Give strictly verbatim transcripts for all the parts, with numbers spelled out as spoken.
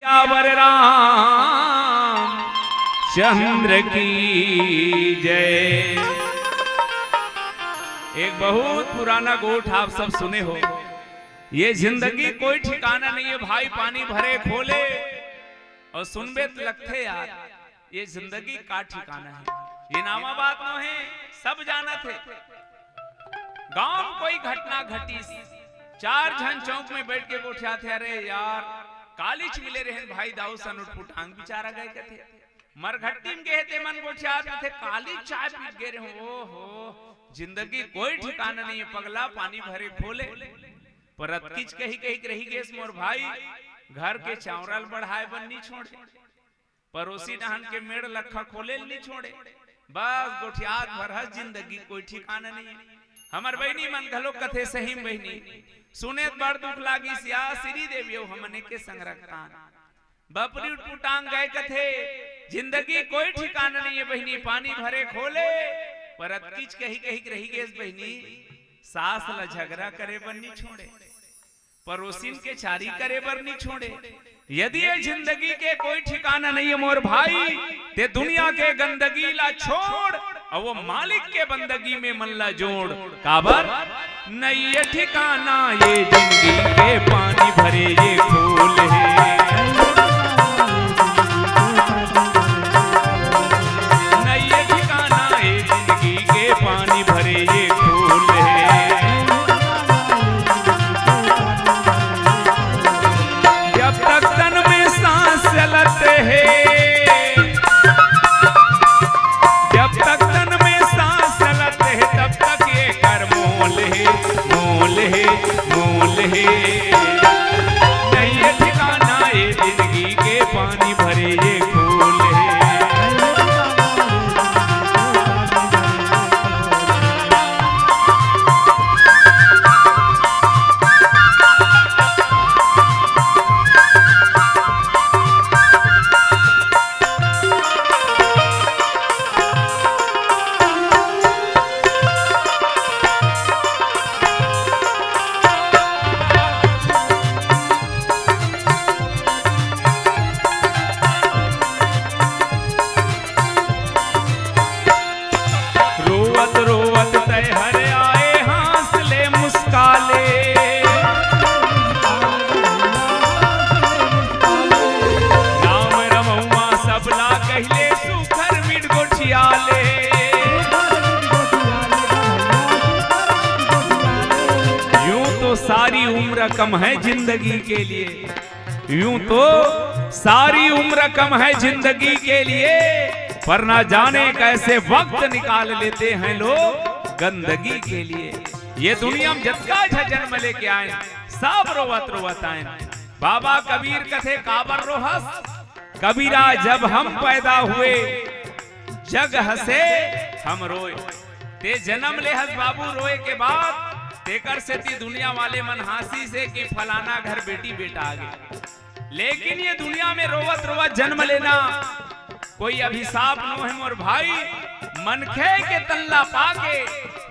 सियावर रामचंद्र की जय। एक बहुत पुराना गोठ आप सब सुने हो, ये जिंदगी कोई ठिकाना नहीं है भाई, पानी भरे खोले। अउ सुनबे त लगथे यार, ये जिंदगी का ठिकाना है। ये नावा बात नो है, सब जानत हे। गांव म कोई घटना घटिस, चार झन चौक में बैठ के गोठियाथे, "अरे यार, कालीच मिले रहेन भाई दाऊ सन उटपुटांग बिचारा गए," कथे। मरघट्टी म गे हे ते मन गोठियाथे, "कालीच चाय पी गे रहेंव।" ओहो, जिंदगी कोई ठिकाना नहीं है पगला, पानी भरे खोले। पर अतकीच कही कही के रहि गेस मोर भाई, घर के चांवरा ल बढ़ाए बर नी छोड़े। परोसी डहन के मेड़ लखा खोले ल नी छोड़े। बस गोठियात भर हस, जिंदगी कोई ठिकाना नहीं। हमर बहिनी मन घलो कथे, सही म बहिनी, सुने त बड़ दुख लागिस या श्री देवी अउ हमने के संग रखतान। बपरी उटपुटांग गए कथे, जिंदगी कोई ठिकाना नहीं है बहिनी, पानी भरे खोले। पर अतकीच कही कही के रहि गेस बहिनी, सास ल झगरा करे बर नी छोड़े। परोसिन के चारी करे बर नी छोड़े। यदि ये जिंदगी के कोई ठिकाना नहीं है मोर भाई, ते दुनिया के गंदगी ला छोड़, अउ वो मालिक के बंदगी में मन ला जोड़। काबर? नहीं ये ठिकाना ये जिंदगी के, पानी भरे ये खोल हे। नहीं ये ठिकाना ये जिंदगी के, पानी भरे ये खोल हे। जब तक तन में सांस चलत हे, जब तक तन में सांस चलत हे, तब तक ये कर मोल हे, मोल हे, मोल हे। नहीं ये ठिकाना ये जिंदगी के, पानी भरे ये खोल हे। रोवत रोवत तैं हर आए, हाँस ले मुस्का ले। राम रमउवा सबला कहिले, सुघर मिठ गोठिया ले। यूं तो सारी उम्र कम है जिंदगी के लिए, यूं तो सारी उम्र कम है जिंदगी के लिए, पर ना जाने कैसे वक्त निकाल लेते हैं लोग गंदगी के लिए। ये दुनिया में जतका झ जन्म लेके आए, सब रोवत रोवत आए। बाबा कबीर कथे, काबर रोहस? कबीरा, जब हम पैदा हुए, जग हंसे हम रोए। ते जन्म ले हस बाबू रोए के बाद, तेकर सेती दुनिया वाले मन हाँसिस हे कि फलाना घर बेटी बेटा आ गे। लेकिन ये दुनिया में रोवत रोवत जन्म लेना कोई अभिशाप नो हे मोर भाई। मनखे के तन ला पाके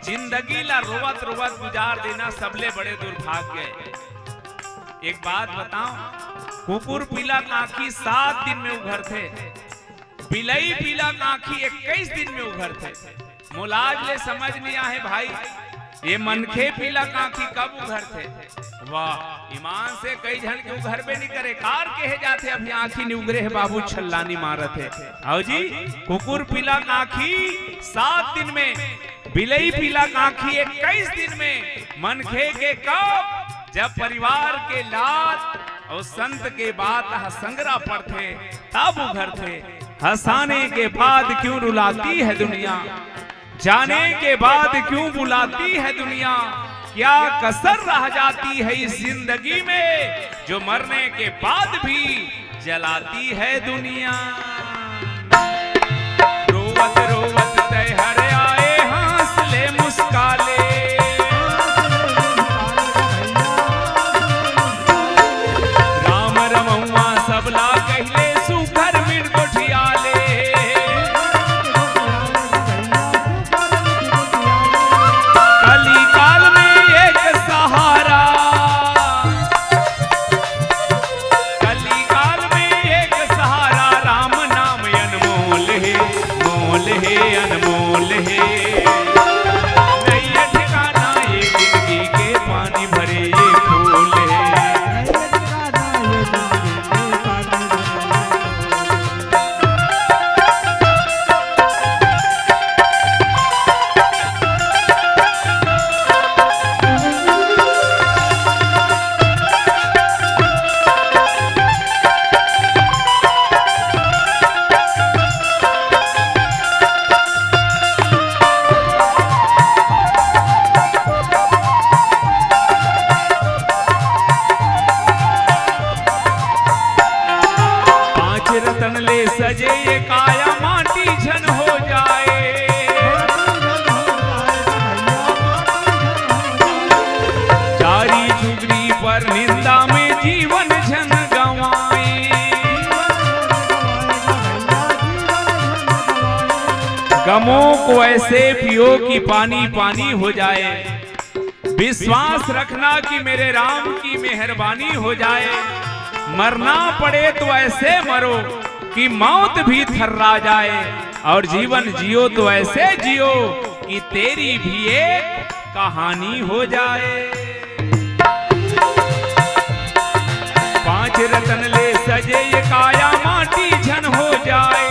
जिंदगी ला रोवत रोवत गुजार देना सबले बड़े दुर्भाग्य हे। एक बात बताओ, कुकुर पीला कांखी सात दिन में उघरथे, बिलई पीला कांखी इक्कीस दिन में उघरथे। मोला आज ले समझ नहीं आहे भाई, ये मनखे पीला कांखी कब उघरथे? वाह, ईमान से कई झन के उघरबे नहीं करे। कार कहे जाथे, अभी आंखी नहीं उघरे हे बाबू, छल्लानी मारत हे। आओ जी, कुकुर पीला कांखी सात दिन में, बिलई पीला कांखी इक्कीस दिन में, मनखे के कब? जब परिवार के लात अउ संत के बात ह संगरा पड़थे, तब उघरथे। हंसाने के बाद क्यों रुलाती है दुनिया, जाने के बाद क्यों बुलाती है दुनिया, क्या कसर रह जाती है इस जिंदगी में, जो मरने के बाद भी जलाती है दुनिया। रोवत रोवत तैं हर आए, हाँस ले मुस्का ले। राम रमउवा सबला कहिले, सुघर मिठ गोठिया ले। कली काल में एक सहारा, कली काल में सजे ये काया माटी झन हो जाए। चारी चुगरी पर निंदा में जीवन झन गंवाए। गमों को ऐसे पियो कि पानी पानी हो जाए। विश्वास रखना कि मेरे राम की मेहरबानी हो जाए। मरना पड़े तो ऐसे मरो कि मौत भी थर्रा जाए, और जीवन जियो तो ऐसे जियो कि तेरी भी एक कहानी हो जाए। पांच रतन ले सजे ये काया माटी झन हो जाए।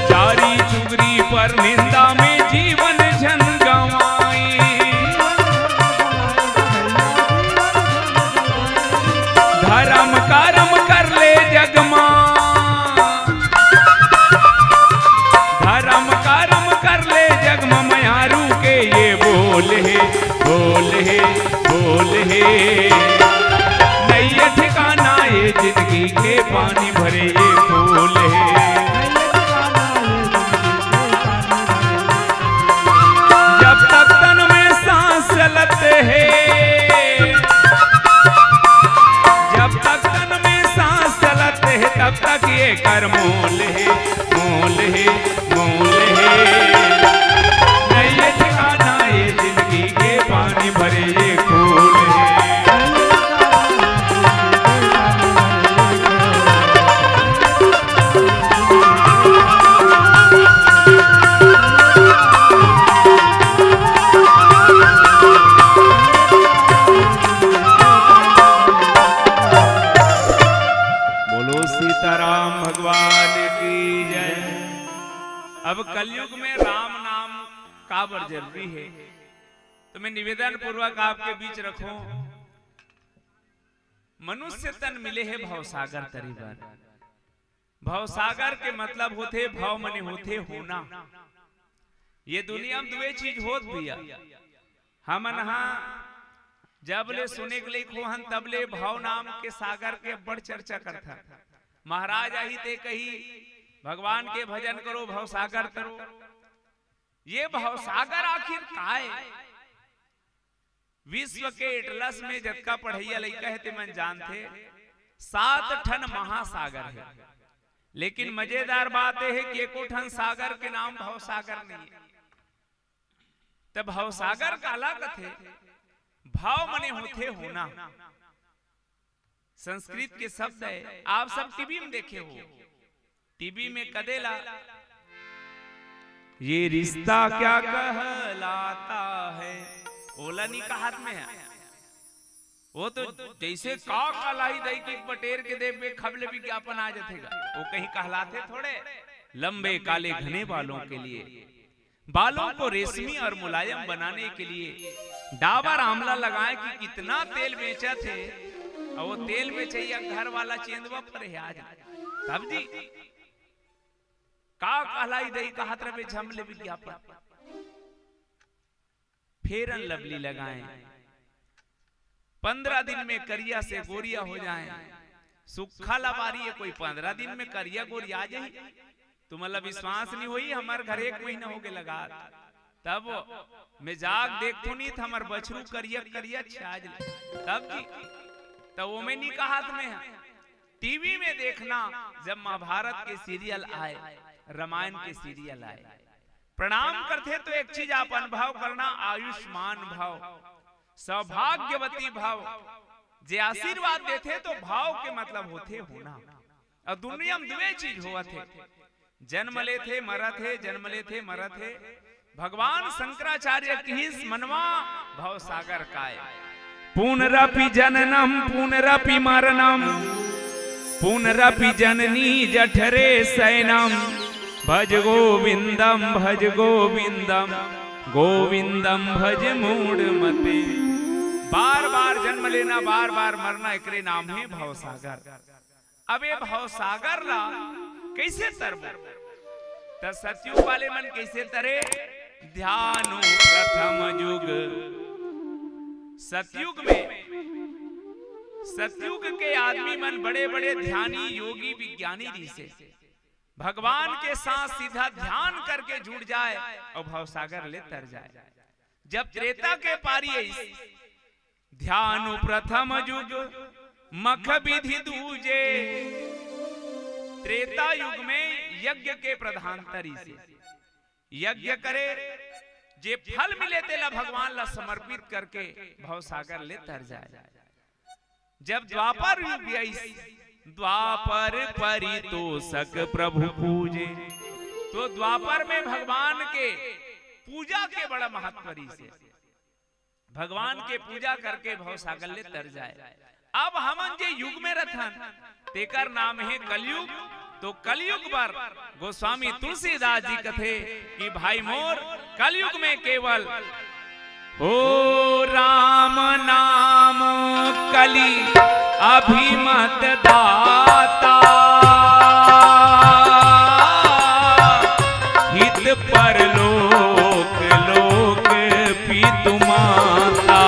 चारी चुगरी पर निंदा में जीवन झन गंवाई। धर्म कर्म कर ले जग मा, धर्म कर्म कर ले जग मा, मयारू के ये बोल हे, बोल हे, बोल हे। नइये ठिकाना ये जिंदगी के, पानी भरे ये फूल हे। जब तक तन में सांस चलत हे, जब तक तन में सांस चलत हे, तब तक ये कर मोल हे, मोल हे, मोल हे। नइये ठिकाना ये जिंदगी के, पानी भरे ये फूल हे। बोलो सीताराम भगवान की जय। अब कलयुग में राम नाम काबर जरूरी हे, तो मैं निवेदन पूर्वक आपके बीच रखूं, मनुष्य तन मिले हे भवसागर तरे बर। भवसागर के मतलब होथे, भव मने होथे होना। ये दुनिया में दुए चीज होत भैया। हमन हा जब ले सुने के लइक होहन, तब ले भव नाम के सागर के बड़ चर्चा करथन। महाराज आही ते कही, भगवान के भजन करो, भवसागर तरो। ये भवसागर आखिर काय? विश्व के एटलस में जतका पढ़इया लइका हे, ते मन जानथे, सात ठन महासागर हे। लेकिन मजेदार बात ये हे कि एको ठन सागर के नाम भवसागर नहीं हे। त भवसागर काला कथे? भव मने होथे होना। संस्कृत के शब्द हे, आप सब टीवी में देखे हो, टीवी में कदेला, ये रिश्ता क्या कहलाता है, ओला नहीं कहत में हे। वो तो जैसे का कहलाई दई कि बटेर के देबे खब ले विज्ञापन आ जाथे गा। वो कहीं कहलाथे थोड़े। लंबे काले घने बालों के लिए, बालों को रेशमी और मुलायम बनाने के लिए डाबर आंवला लगाए कि कितना तेल बेचथे, और वो तेल बेचइया घर वाला चेंदवा पर हे आज। तब जी का कहलाई दई कहत रहे झम ले विज्ञापन। Fair and Lovely लगाएं, पंद्रह दिन में करिया से गोरिया हो जाएं। सुक्खा लबारी हे, कोई पंद्रह दिन में करिया गोरिया आ जाही? तुमला विश्वास नहीं होही, हमर घर एक महीना हो गे लगात। तब मैं जाग देखथों नहीं, त हमर बछरू करिया करिया छाज ले। तब जी, त वो मैं नहीं कहत में हे। टीवी में देखना, जब महाभारत के सीरियल आए, रामायण के सीरियल आए, प्रणाम करथे तो एक चीज आप अनुभव करना, आयुष्मान भव, सौभाग्यवती भव। जे आशीर्वाद देथे तो भव के मतलब होथे होना। अउ दुनिया में दुए चीज होवत हे, जन्म लेथे मरत हे, जन्म लेथे मरत हे। भगवान शंकराचार्य किहिस मनवा भवसागर काय। पुनरपि जननम पुनरपि मरणम पुनरपि जननी जठरे शयनम। भज गोविंदम भज गोविंदम गोविंदम भज मूढ़मते। बार बार जन्म लेना, बार बार मरना, एकरे नाम हे भवसागर। अब ये भवसागर ला कइसे तरबो? त सतयुग वाले मन कइसे तरे? ध्यानो प्रथम युग। सतयुग में सतयुग के आदमी मन बड़े-बड़े ध्यानी, योगी, विज्ञानी रिहिसे। भगवान के साथ सीधा ध्यान करके जुड़ जाए अउ भवसागर ले तर जाए। जब त्रेता के पारी आइस, ध्यान प्रथम युग मख विधि दूजे। त्रेता युग में यज्ञ के प्रधानता रिहिसे। यज्ञ करे, जे फल मिले तेला भगवान ला समर्पित करके भवसागर ले तर जाए। जब द्वापर युग आइस, द्वापर परितोषक प्रभु पूजे। तो द्वापर में भगवान के पूजा के बड़ा महत्व रिहिसे। भगवान के पूजा करके भवसागर ले तर जाए। अब हमन जे युग में रथन, तेकर नाम हे कलयुग। तो कलयुग बर गोस्वामी तुलसीदास जी कथे कि भाई मोर, कलयुग में केवल हो राम नाम कली अभिमत दाता, हित परलोक लोक पितु माता।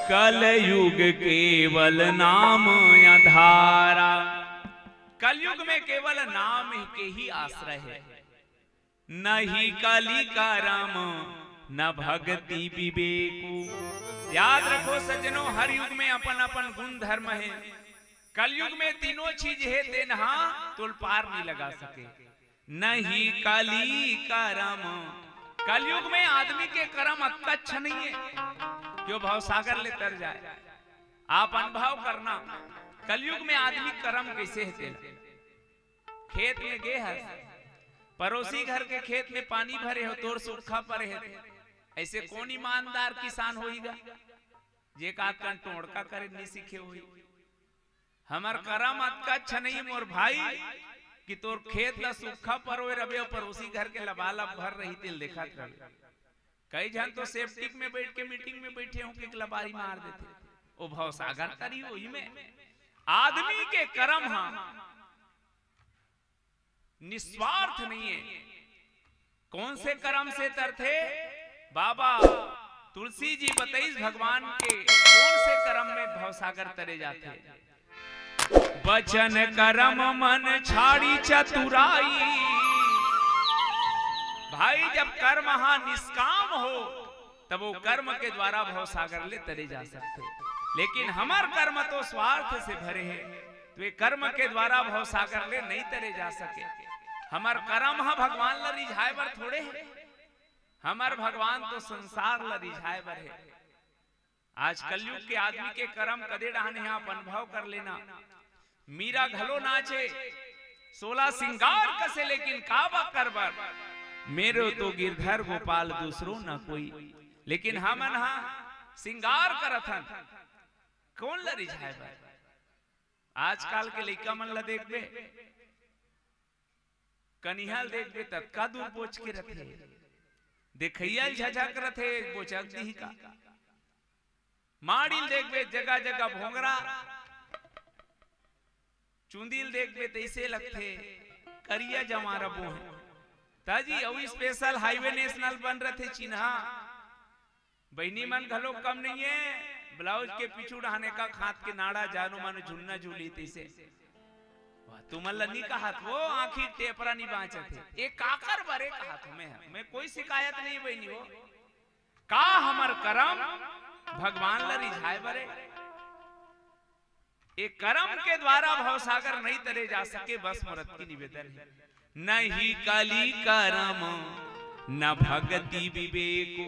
कलयुग केवल नाम आधारा। कलयुग में केवल नाम के ही आश्रय है। नहीं कली करम न भक्ति विवेकु। याद रखो सज्जनों, हर युग में अपन अपन गुण धर्म है। कलयुग में तीनों चीज है, तेनहा तोल पार नहीं लगा सके। नहीं कली करम, कलयुग में आदमी के करम अतका अच्छा नहीं है कि वो भवसागर ले तर जाए। आप अनुभव करना, कलयुग में आदमी करम कैसे है तेला। खेत में गे हस, पड़ोसी घर के खेत में पानी भरे हो, तोर सूखा परे हे। ऐसे कौन ईमानदार किसान होईगा, जे का कन टोड़का करे नहीं सीखे होई? हमर करम अतका अच्छा नहीं मोर भाई, कि तोर खेत ला सूखा परोए रबे अउ पड़ोसी घर के लबालब भर रही तेल देखत रबे। कई झन तो सेप्टिक में बैठ के मीटिंग में बैठे हो कि लबारी मार देथे। ओ भवसागर तरी वही में आदमी के करम हा निस्वार्थ नहीं है। कौन से करम से तरथे? बाबा तुलसी जी बताइस भगवान के कौन से करम में भवसागर तरे जाथे। बचन करम मन छाड़ी चतुराई। भाई, जब कर्म हा निष्काम हो, तब वो कर्म के द्वारा भवसागर ले तरे जा सकथे। लेकिन हमर कर्म तो स्वार्थ से भरे हे, तो ये कर्म के द्वारा भवसागर ले नहीं तरे जा सके। हमर कर्म ह भगवान ल रिझाए बर थोड़े हे, हमर भगवान तो संसार ल रिझाए बर हे। आज कलयुग के आदमी के कर्म कदे डहान हे, आप अनुभव कर लेना। मीरा घलो नाचे, सोला सिंगार कसे, लेकिन काबा करबर, मेरो तो गिरधर गोपाल दूसरो न कोई। लेकिन हमन हा सिंगार करत हन, कौन ल रिझाए बर? आजकल के लइका मन ल देखबे, कनिहा ल देखबे, ततका दूर बोच के रथे, देखइया ल झझक रथे, बोचक दिही का। माड़ी ल देखबे, जगह जगह भोंगरा, चुंदी ल देखबे, तइसे लगथे करिया जमारा बोहे। ताजी अउ स्पेशल हाईवे नेशनल बन रथे चिन्हा। बहिनी मन घलो कम नहीं है, ब्लाउज के पीछू डहाने का खात के नाड़ा जानो मानो झुन्ना झूली तइसे। वाह, तुमन ल नी कहत, वो आँखी टेपरा नी बाँचत हे। ए काकर बरे कहत हूँ मैं, मैं कोई शिकायत नहीं बहिनी हो। का हमर करम भगवान ल रिझाए बरे? ए करम के द्वारा भवसागर नहीं तरे जा सके, बस मोर अतकी निवेदन हे। नहीं कली करम न भक्ति विवेकु।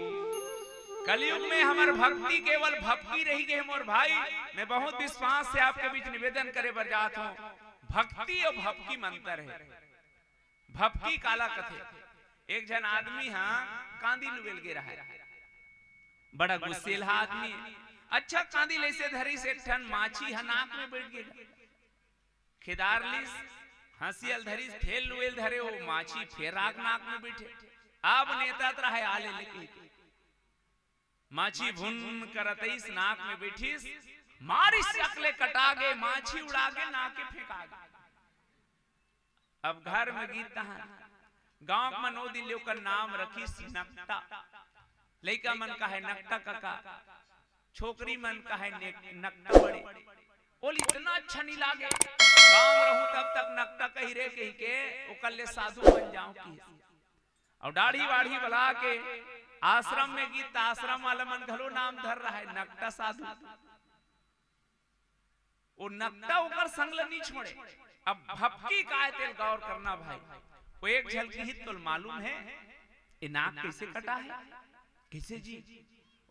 कलयुग में हमर भक्ति केवल भक्ति रही गे मोर भाई। मैं बहुत विश्वास से आपके बीच निवेदन करे बर जात हूँ, भक्ति अउ भक्ति में अंतर हे। भक्ति काला कथे? एक झन आदमी हा कांदी लुवेल गे रहा, बड़ा गुस्सेल हा आदमी। अच्छा, कांदी लइसे धरिस, एक ठन माछी हा नाक में बैठ गे। खेदार लिस, हंसियल धरिस, फेर लुवेल धरे, वो माछी फेर आग नाक में बैठे। अब नेता त रहे आले लेके। माछी भुन करत आइस, नाक में बैठिस, मारिस, अकले कटा गे, माछी उड़ा गे, नाक के फेंका गे। अब घर में गीत तहन गांव के मन ओ दिन ले ओकर नाम रखिस नकटा। लइका मन कहे नकटा कका, छोकरी मन कहे ने-, नकटा बड़े। ओला इतना अच्छा नहीं लागे, गांव रहूं तब तक नकटा कही रे कही के ओकर ले साधु बन जाऊं की। और दाढ़ी वाढ़ी बला के आश्रम में गीत, आश्रम वाला मन घलो नाम धर रहा है नकटा साधु। वो नकटा ओकर संग ल नहीं छोड़े। अब भपकी काय तेल गौर करना भाई। वो एक झलकी ही तो मालूम है, ये नाक कैसे कटा है, कैसे जी?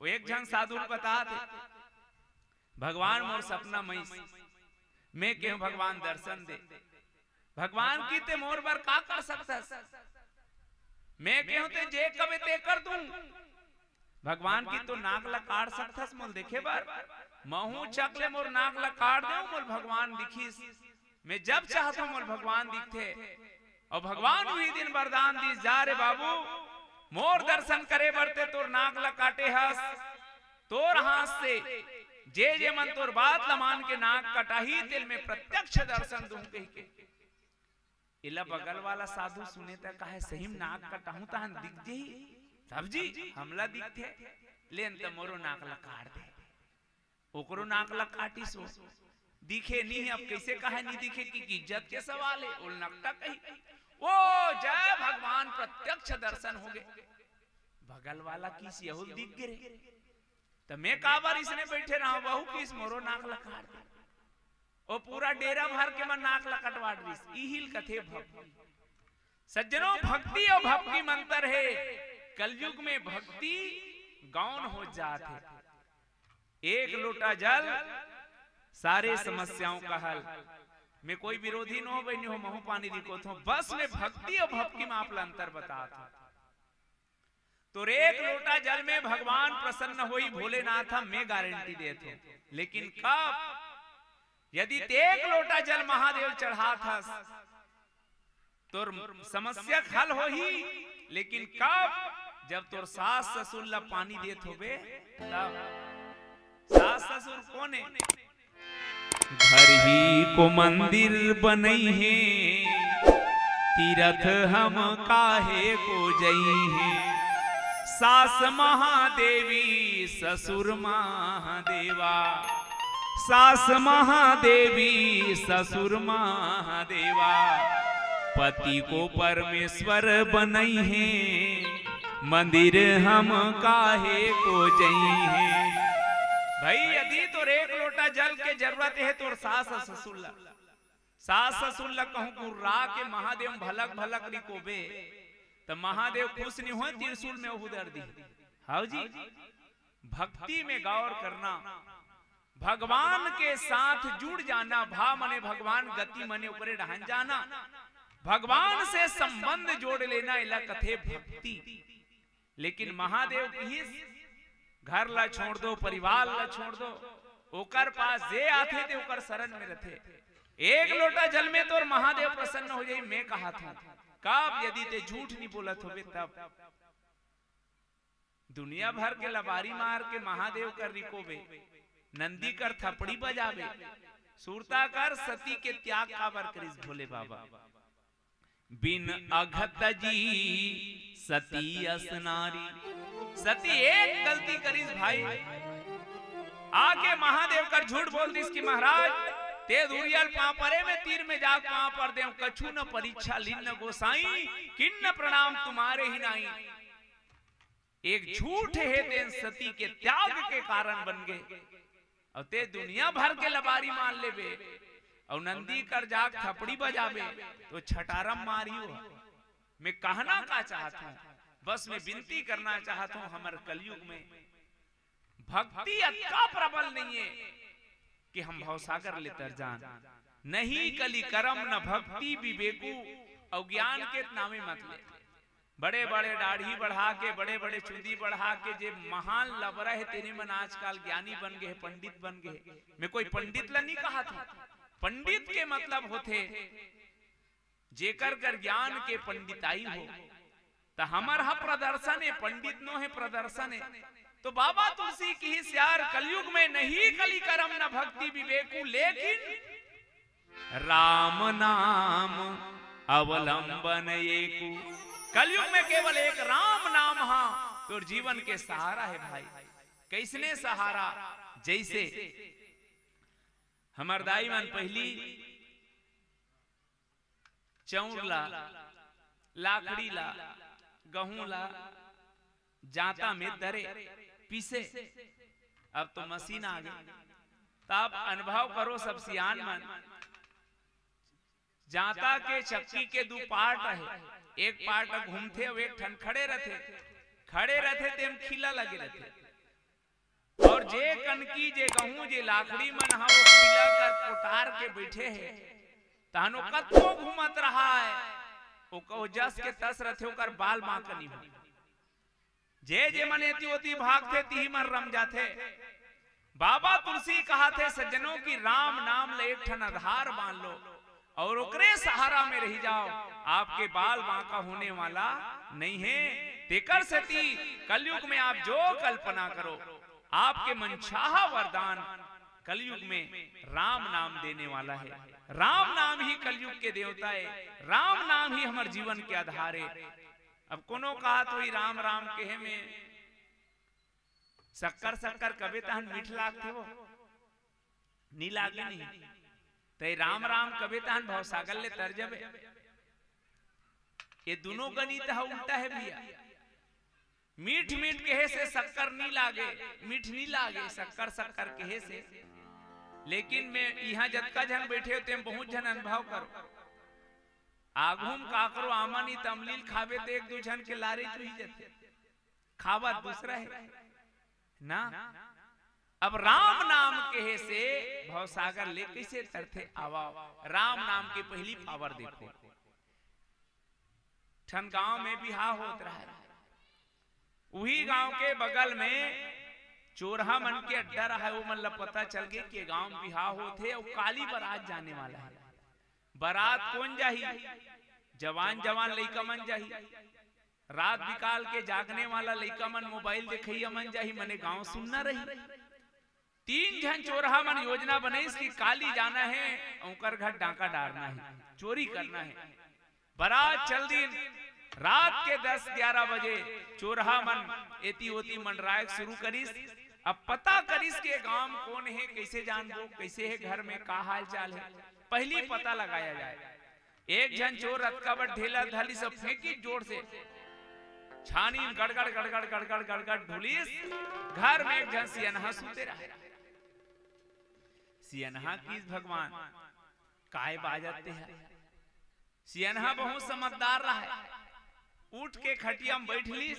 वो एक झन साधु ल बता दे, भगवान मोर सपना मइस, मैं केहूं भगवान दर्शन दे। भगवान की ते मोर बर का कर सकथस? मैं केहूं ते जे कबे ते कर दूं। भगवान की तो नाक ला काट सकथस मोल देखे बर? महू चक ले मोर नाक ला काट देव, मोल भगवान दिखिस। मैं जब चाहत हूं मोल भगवान दिखथे। और भगवान उही दिन वरदान दिस, जा रे बाबू, मोर दर्शन करे बर ते तोर नाक ला काटे हस, तोर हाथ से जे जे मन तोर बात ला मान के नाक कटाही, तेल में प्रत्यक्ष दर्शन दूं कहिके। एला बगल वाला साधु सुने त कहे, सही में नाक कटाहूं तहन दिख जही, साधु जी हमला दिखथे, लेन त मोरो नाक ला काट दे। ओकरो नाक ला काटिस हो, दिखे नहीं। अब कैसे कहे नहीं दिखे कि इज्जत के सवाल है, ओल नकटा कही। ओ जय भगवान, प्रत्यक्ष दर्शन हो गए। बगल वाला किस यहुल दिख गिरे, त मैं काबर इसने बैठे रहा, वहू किस मोरो नाक ला काट दे। ओ पूरा डेरा भर के मन नाक ला कटवा डरिस। इहिल कथे भक्ति। सज्जनों, भक्ति और भक्ति में अंतर है। कलयुग में भक्ति गौण हो जात है। एक लोटा जल, सारे समस्याओं का हल। मैं कोई विरोधी न हो, बहनी हो, महू पानी दिखोत हो। बस मैं भक्ति और भक्ति में आप ला अंतर बतात हूं। तोर एक लोटा जल में भगवान प्रसन्न होई, भोलेनाथ, हम मैं गारंटी देत हूं। लेकिन कब? यदि ते एक लोटा जल महादेव चढ़ात हस, तोर समस्या हल होही। लेकिन कब? जब तोर सास ससुर ला पानी देत होबे, तब। सास ससुर कोन है? घर ही को मंदिर बनई है, तीरथ हम काहे को जई है। सास महादेवी ससुर महादेवा, सास महादेवी ससुर महादेवा, पति को परमेश्वर बनई है, मंदिर हम काहे को जई है। भाई, यदि तोर एक लोटा जल के जरूरत है तोर सास ससुर ला, सास ससुर ला कहूं गुर्रा के महादेव भलक भलक रिकोबे, त महादेव खुश नहीं होय, त्रिशूल में उधर दी। हाउ जी, भक्ति में गौर करना, भगवान के साथ जुड़ जाना, भा मने भगवान, गति मने ओकरे डहन जाना, भगवान से संबंध जोड़ लेना, एला कथे भक्ति। लेकिन महादेव किहिस, घर ला छोड़ दो, परिवार ला छोड़ दो, ओकर पास जे आथे ते ओकर शरण में रथे। एक लोटा जल में तोर महादेव प्रसन्न हो जाई, मैं कहा था। कब? यदि ते झूठ नहीं बोलत होबे तब। दुनिया भर के लबारी मार के महादेव कर रिकोबे, नंदी कर थपड़ी बजाबे, सुरता कर सती के त्याग काबर करिस भोले बाबा। बिन अघत जी सती अस नारी। सती एक गलती करिस भाई, आके महादेव कर झूठ बोल दिस कि महाराज, ते दुरियल पांव परे में तीर में जाके पांव पर देव, कछु न परीक्षा लीन न गोसाई, किन्न प्रणाम तुम्हारे ही नाई। एक झूठ हे तेन सती के त्याग के कारण बन गए। और ते दुनिया भर के लबारी मान लेबे और नंदी कर जाग थपड़ी बजाबे तो छटारम मारियो। मैं कहना का चाहत हूं, बस मैं विनती करना चाहत हूं, हमर कलयुग में भक्ति अतका प्रबल नहीं है कि हम भवसागर ले तर जान। नहीं कलि करम न भक्ति विवेकु, और ज्ञान के नामे मत ले। बड़े बड़े दाढ़ी बढ़ा के, बड़े बड़े चुंदी बढ़ा के जे महान लबरा है, तेने मन आजकल ज्ञानी बन गए, पंडित बन गए। मैं कोई पंडित ला नहीं कहा था, पंडित के मतलब होथे जेकर कर ज्ञान के पंडिताई हो। त हमर ह प्रदर्शन है, पंडित नो है, प्रदर्शन है। तो बाबा तुलसी किहिस यार, कलयुग में नहीं कलि करम न भक्ति विवेकु, लेकिन राम नाम अवलंबन एकु। कलयुग में केवल एक राम नाम हा तोर जीवन के सहारा हे भाई। कइसने सहारा? जइसे हमर दाई मन पहिली चउर ला, लाखड़ी ला, गहूं ला जांता में दरे, पीसे। अब तो मशीन आ गे। त अब अनुभव करो सब सियान मन, जांता के चक्की के दू part हे, एक part घूमथे अउ एक ठन खड़े रथे। खड़े रथे तेम खीला लगे रथे। अउ जे कनकी, जे गहूं, जे लाखड़ी मन हा वो खीला कर पोटार के बइठे हे, तहन वो कतको घूमत रहा हे, वो कहो जस के तस रथे, ओकर बाल बांका नइ हो। जे जे मन एती ओती भागथे, तिही मन रम जाथे। बाबा तुलसी कहाथे, सज्जनों, कि राम नाम ले एक ठन आधार बांध लो अउ ओकरे सहारा में रहि जाओ, आपके बाल बांका होने वाला नइ हे। तेकर सेती कलयुग में आप जो कल्पना करो, आपके मनचाहा वरदान कलयुग में राम नाम देने वाला हे। राम नाम ही कलयुग के देवता हे, राम नाम ही हमर जीवन के आधार हे। अब कोनो कहात होही राम राम कहे में शक्कर शक्कर कबे तहन मीठ लागथे वो, नइ लागे नहीं। तैं राम राम कबे तहन भवसागर ले तर जबे। ये दुनों गणित हा उल्टा हे भइया। मीठ मीठ कहे से शक्कर नइ लागे, मीठ नइ लागे, शक्कर शक्कर कहे से। लेकिन मैं इहां जतका झन बइठे हो, तेम बहुत झन अनुभव करो। आघू म काकरो आमा नइ त अमलील खाबे त एक दू झन के लारे चुही जथे। खावत दूसरा हे ना। अब राम नाम कहे से भवसागर ले कइसे तरथे? आवा, राम नाम के पहिली power देखो। ठन गांव में बिहाव होत रहय, उही गांव के बगल में चोरहा मन के अड्डा रहय। वो मन ला पता चल गे कि गांव में बिहाव होत हे अउ काली बरात जाने वाला हे। बरात कोन जाही? जवान जवान लइका मन जाही। रात बिकाल के जागने वाला लइका मन, मोबाइल देखइया मन जाही, मने गांव सुन्ना रही। तीन झन चोरहा मन योजना बनइस कि काली जाना हे, ओकर घर डांका डारना हे, चोरी करना हे। बरात चल दिन, रात के दस ग्यारह बजे चोरहा मन एती ओती मंडराय शुरू करिस। अब पता करिस के गांव कोन हे, कइसे जानबो, कइसे हे घर में, का हाल चाल हे, पहिली पता लगाया जाए। एक झन चोर अतका बड़ ढेला धर लिस, सब फेंकिस जोर से, छानी म गड़गड़ गड़गड़ गड़गड़ गड़गड़ ढुलिस। घर में एक झन सियनहा सुते रहय। सियनहा किस भगवान, काय बाजत हे? सियनहा बहुत समझदार रहय, उठ के खटिया म बइठ लिस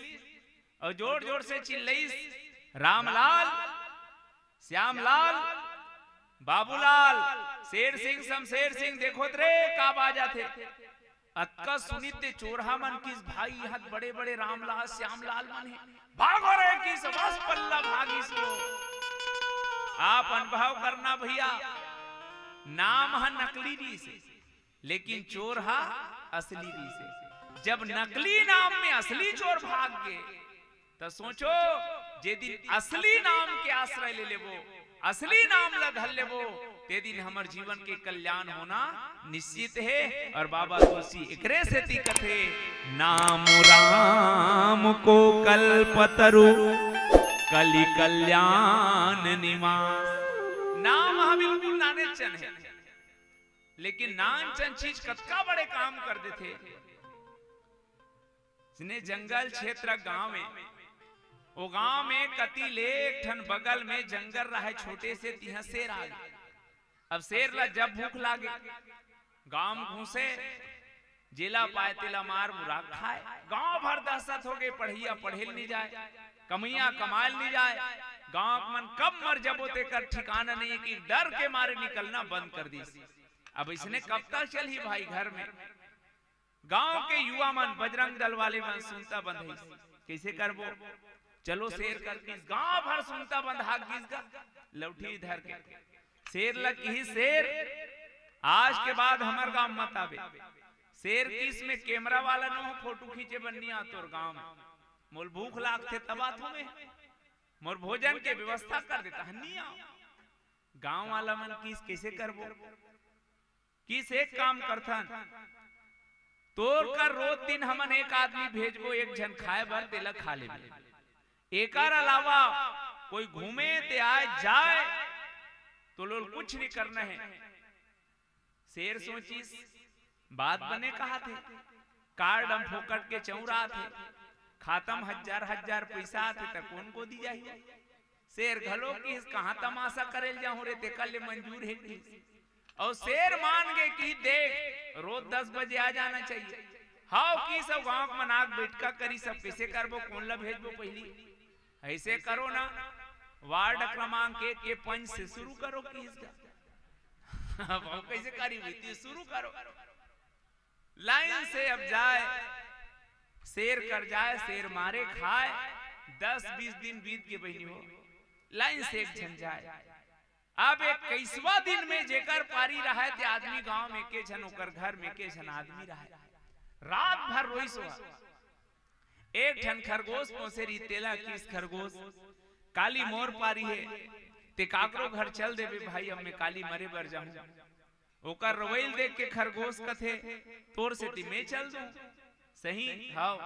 अउ जोर जोर से चिल्लइस, "रामलाल, श्यामलाल, बाबूलाल, शेर सिंह, शमशेर सिंह, देखो त रे का बाजत हे।" अतका सुनिस ते चोरहा मन किस, "भाई, इहां त बड़े बड़े रामलाल श्यामलाल मन हे, भागो रे" किस, बस पल्ला भागिस वो। आप अनुभव करना भइया, नाम ह नकली रिहिस हे, लेकिन चोरहा असली रिहिस हे। जब नकली नाम में असली चोर भाग गे, त सोचो, जे दिन असली नाम के आश्रय ले लेबो, असली नाम ला धर लेबो, ते दिन हमर जीवन के कल्याण होना निश्चित हे। अउ बाबा तुलसी एकरे सेती कथे, "नाम राम को कल्पतरु, कलि कल्याण निवास।" नाम ह बिल्कुल नानेचन हे, लेकिन नानचन चीज कतका बड़े काम कर देथे। इसने जंगल क्षेत्र गांव हे, वो गांव में कती ले एक ठन बगल में जंगल रहय छोटे से, तिहां शेर आ गे। अब शेर ला जब भूख लागे, गांव में घुसे, जेला पाय तेला मार मुरा खाय। गांव भर दहशत हो गे, पढ़इया पढ़े ल नइ जाय, कमइया कमाय ल नइ जाय। गांव के मन कब मर जबो तेकर ठिकाना नइ हे कि डर के मारे निकलना बंद कर दिस। अब इसने कब तक चलही भाई घर में? गांव के युवा मन, बजरंग दल वाले मन सुनता बंधइस, कइसे करबो? चलो शेर कर किस, गांव भर सुनता बंधा गिस गा, लौठी धर के। शेर ल किहिस, "शेर, आज के बाद हमर गांव मत आबे।" शेर किस, "मैं कैमरा वाला नो हंव, फोटो खींचे बर नइ आंव तोर गांव में। मोल भूख लागथे तब आथंव मैं, मोर भोजन के व्यवस्था कर दे, तहन नइ आंव।" गांव वाला मन किस, "कइसे करबो?" किस, "एक काम करथन, तोर कर रोज दिन हमन एक आदमी भेजबो, एक झन खाए बर, तेला खा लेबे। एकर अलावा कोई घूमे ते आए जाए, तो लोल कुछ नहीं करना है। शेर सोचिस, बात बने कहा थे, कार्ड हम फोकट के चौरा थे, खाता म हजार हजार पैसा आथे, त कोन को दी जाही? शेर घलो किस, कहाँ तमाशा करेल जाहूं रे, तेकर ले मंजूर हे किस। और शेर मान गे कि देख, रोज दस बजे आ जाना चाहिए। हाव किस, गांव के मन आग बैठका करी, सब कैसे करबो, कोन ला भेजबो पहली? ऐसे करो ना, वार्ड क्रमांक एक के पंच से शुरू करो किस का। अब हम कैसे करी बीती, शुरू करो। लाइन से अब जाए, शेर कर जाए, शेर मारे खाए। दस बीस दिन बीत के बहिनी हो, लाइन से एक झन जाए। अब इक्कीसवाँ दिन में जेकर पारी रहे ते आदमी गांव में के झन, ओकर घर में के झन आदमी रहे। रात भर रोई सोहा। एक ठन खरगोश पोसे रही, तेला किस, खरगोश, काली मोर पारी है, ते काकरो घर चल देबे भाई, अब मैं काली मरे बर जाहूं। ओकर रवैल देख के खरगोश कथे, तोर सेती मैं चल दूं। सही हाव।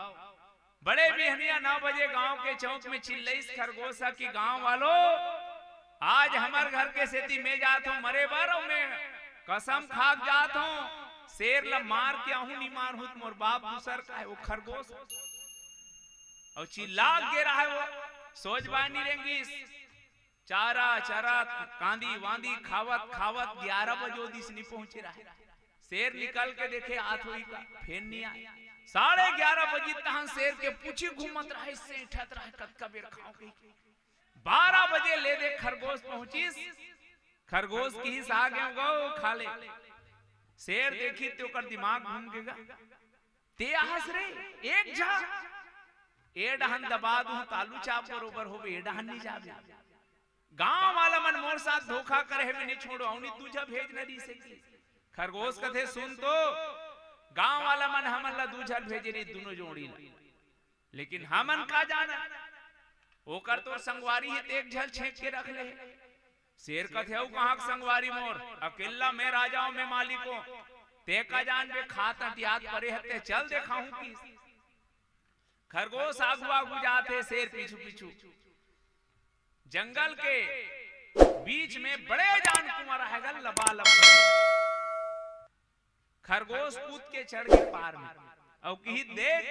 बड़े बिहनिया नौ बजे गांव के चौक में चिल्लईस खरगोश ह कि गांव वालो, आज हमर घर के सेती मैं जात हूं मरे बर, अउ मैं कसम खा के जात हूं, शेर ल मार के आहूं नी मारहूं त मोर बाप दूसर का है, वो खरगोश। अउ चिल्ला के गे रहा है वो, सोच बाय नी रेंगिस। चारा चरत, कांदी वांदी खावत खावत ग्यारह बजे ओ दिस नी पहुंचे रहे। शेर निकल के देखे आत होई का, फेर नी आए। साढ़े ग्यारह बजे तहन शेर के पूछी घूमत रहे, सेंठत रहे, कतका बेर खाओ कही। बारह बजे ले दे खरगोश पहुंचिस। खरगोश किहिस आ गेंव गो, खा ले। शेर देखी ते ओकर दिमाग घूम गे गा। ते आहस रे, एक झा, ए डहन दबा दूं त आलू चाप बरोबर होबे, ए डहन नी जाबे। गांव वाला मन मोर साथ धोखा करे हे, मैं नी छोड़ो, अउ नी दू झा भेज न दी सकी। खरगोश कथे, सुन तो, गांव वाला मन हमन ला दू झा भेजे रही, दूनों जोड़ी ला, लेकिन हमन का जाना, ओकर तोर संगवारी हे, ते एक झल छेंक के रख ले। शेर कथे, अउ कहां के संगवारी मोर, अकेला मैं राजा हूं, मैं मालिक हूं, ते का जानबे, खात अटियात परे हते, चल देखाहूं किस। खरगोश आगू आगू जात हे, शेर पीछू पीछू। जंगल के बीच में बड़े जान कुआं रहे गा, लबालब। खरगोश कूद के चढ़ गे पार में, अउ किहिस, देख,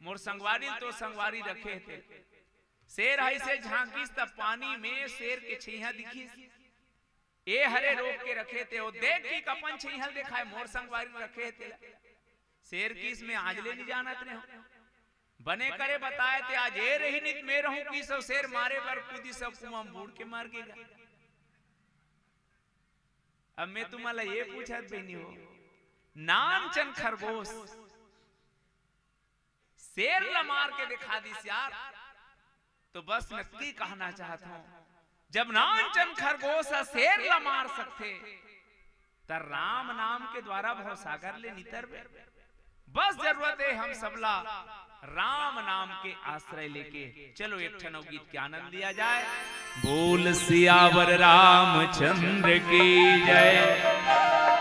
मोर संगवारी ल तो संगवारी रखे हे। शेर ह अइसे झांकिस त पानी में शेर के छइहां दिखिस। ए हरे रोक के रखे हे ते, ओ देख कि अपन छइहां ल देखाय, मोर संगवारी ल रखे हे तेला। शेर किहिस, मैं आज ले नी जानत रहेंव। बने करे बताय ते, आज ए रही नी त मैं रहूं किस, अउ शेर मारे बर कूदिस, सब कुआं म बूड़ के मर गे गा। अब मैं तुमन ला ये पूछत बहिनी हो, नानचन खरगोश शेर ला मार के देखा दिस यार, तो बस मैं अतकी कहना चाहत हूं, जब नानचन खरगोश ह शेर ला मार सकथे, त राम नाम के द्वारा भवसागर ले नितरबे। बस जरूरत हे हम सबला राम नाम के आश्रय लेके। चलो एक ठन अउ गीत के आनंद लिया जाए। बोल सियावर रामचंद्र की जय।